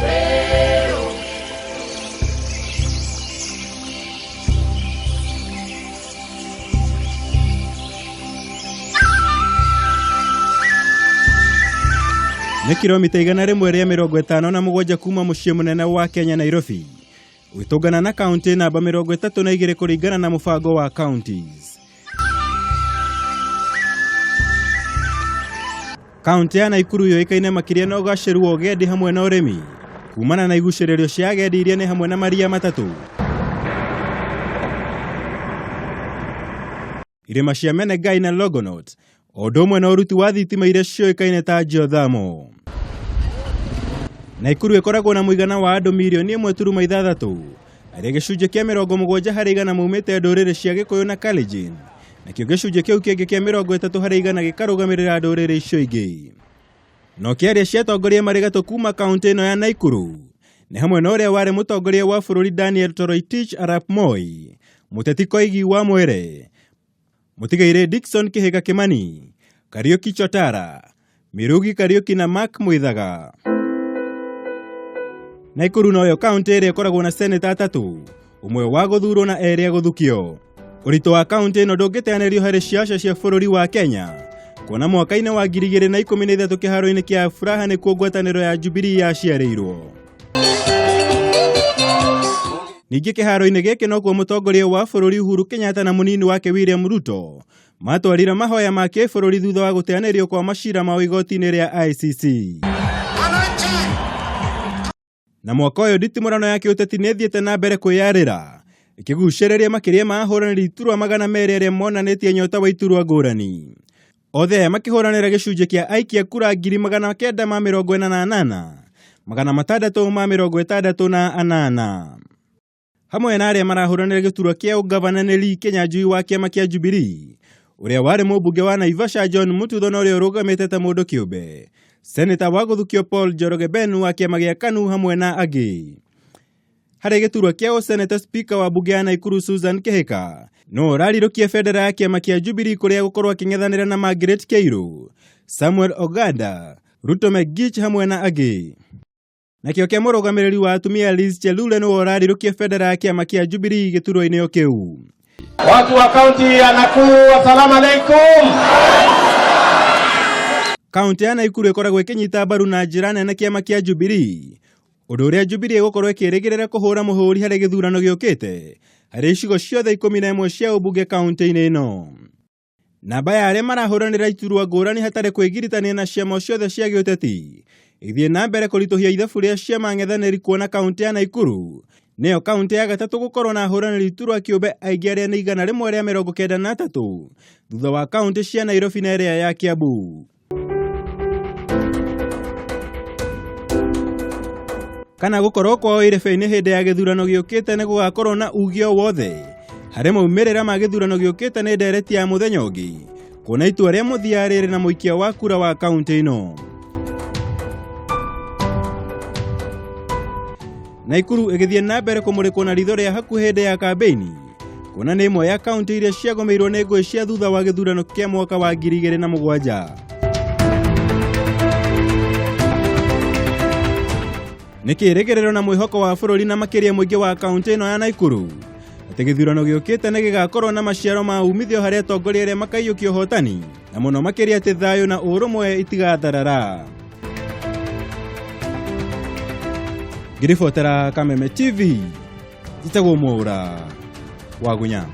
Nĩ kilomita 157 kuma mũciĩ mũnene wa Kenya Nairobi, ũgĩtũngana na kaunti namba 32 kũringana na mũbango wa counties. Kaunti ya Naikuru yũĩkaine makĩria na ũgacĩru wa ũgendi hamwe na ũrĩmi kumana na igucĩrĩrio cia agendi iria nĩ hamwe na maria matatũ, irĩma cia Menengai na Longonot, o ũndũ ũmwe na ũruti wa thitima iria ciũĩkaine ta geothermal. Naikuru ĩkoragwo na mũigana wa andũ mirioni 1.6, arĩa gĩcunjĩ kĩa 70% maumĩte ndũrĩrĩ cia Gĩkũyũ na Kalenjin, nakĩo gĩcunjĩ kĩu kĩngĩ kĩa 30% gĩkarũgamĩrĩra ndũrĩrĩ icio ingĩ. No kĩaria cia atongoria marĩ gatũ kuma kaunti ĩno ya Naikuru nĩ hamwe na ũrĩa warĩ mũtongoria wa bũrũri Daniel Toroitich arap Moi, mũteti Koigi wa Mwere, mũtigairĩ Dickson Kĩhĩka Kĩmani, Kariuki Chotara, Mirugi Kariuki na Mark Mwithaga. Naikuru noyo kaunti ĩrĩa ĩkoragwo na seneta atatũ, ũmwe wa gũthurwo na erĩ a gũthukio. Ũritũ wa kaunti ĩno ndũngĩteanĩrio harĩ ciaca cia bũrũri wa Kenya, kuona mwaka-inĩ wa 2013 kĩharo-inĩ kĩa Furaha nĩkuo ngwatanĩro ya Jubilee yaciarĩirwo. Ningĩ kĩharo-inĩ gĩkĩ nokuo mũtongoria wa bũrũri Uhuru Kenyatta na mũnini wake William Ruto matwarire mahoya ma kĩbũrũri thutha wa gũteanĩrio kwa macira mao igoti-inĩ rĩa ICC. Na mwaka ũyũ nditimũrano ya kĩũteti nĩ ĩthiĩte na mbere kwĩyarĩra, ĩkĩgucĩrĩria makĩria ma ahũranĩri iturwa 200 arĩa monanĩtie nyota wa iturwa ngũrani. Othe aya makĩhũranĩra gĩcunjĩ kĩa aikia kura 948,668. Hamwe na arĩa marahũranĩra gĩturwa kĩa ũgavana nĩ Lee Kinyanjui wa kĩama kĩa Jubilee, ũrĩa warĩ mũmbunge wa Naivasha John Mututho na ũrĩa ũrũgamĩte ta mũndũ kĩũmbe, Seneta wa gũthukio Paul Njoroge Ben wa kĩama gĩa KANU hamwe na angĩ. Harĩ gĩturwa kĩa ũseneta, Speaker wa mbunge ya Naikuru Susan Kĩhĩka no ũrarirũkia bendera ya kĩama kĩa Jubilee kũrĩa gũkorwo akĩng'ethanĩra na Margaret Keiru, Samuel Oganda, Ruto Megich hamwe na angĩ. Nakĩo kĩa mũrũgamĩrĩri wa atumia Liz Chelule nĩwe ũrarirũkia bendera ya kĩama kĩa Jubilee gĩturwa-inĩ o kĩu. Watu wa kaunti ya Nakuru, assalamu alaikum. Kaunti ya Naikuru ĩkoragwo ĩkĩnyita mbaru na njĩra nene kĩama kĩa Jubilee, ũndũ ũrĩa Jubilee ĩgũkorwo ĩkĩrĩgĩrĩra kũhũra mũhũri harĩ gĩthurano gĩũkĩte harĩ icigo ciothe 11 cia ũmbunge kaunti-inĩ ĩno. Namba ya arĩa marahũranĩra iturwa ngũrani hatarĩ kwĩgiritania na ciama ciothe cia gĩũteti ĩgĩthiĩ na mbere kũritũhia ithabu rĩa ciama ng'ethanĩri, kuona kaunti ya Naikuru nĩyo kaunti ya gatatũ gũkorwo na ahũranĩri iturwa kĩũmbe aingĩ arĩa nĩ 193, thutha wa kaunti cia Nairobi na ĩrĩa ya Kiambu. Kana gũkorwo kwao irebe-inĩ hĩndĩ ya gĩthurano gĩũkĩte nĩ gũgakorwo na uge o wothe harĩ maumĩrĩra ma gĩthurano gĩũkĩte nĩ ndereti ya mũthenya ũngĩ, kuona itua rĩa mũthia rĩrĩ na mũikia wa kura wa kaunti ĩno. Naikuru ĩgĩthiĩ na mbere kũmũrĩkwo na ritho rĩa hakuhĩ hĩndĩ ya kambĩini, kuona nĩ ĩmwe ya kaunti iria ciagũmĩirwo nĩ ngũĩ cia thutha wa gĩthurano kĩa mwaka wa 2007. Nĩ kĩĩrĩgĩrĩro na mwĩhoko wa bũrũri na makĩria mũingĩ wa kaunti ĩno ya Naikuru atĩ gĩthurano gĩũkĩte nĩ gĩgakorwo na maciaro ma umithio harĩ atongoria arĩa makaiyũkia ũhotani, na mũno makĩria atĩ thayũ na ũrũmwe itigatharara. Ngĩribotera Kameme TV, njĩtagwo Mwaũra Wagunya.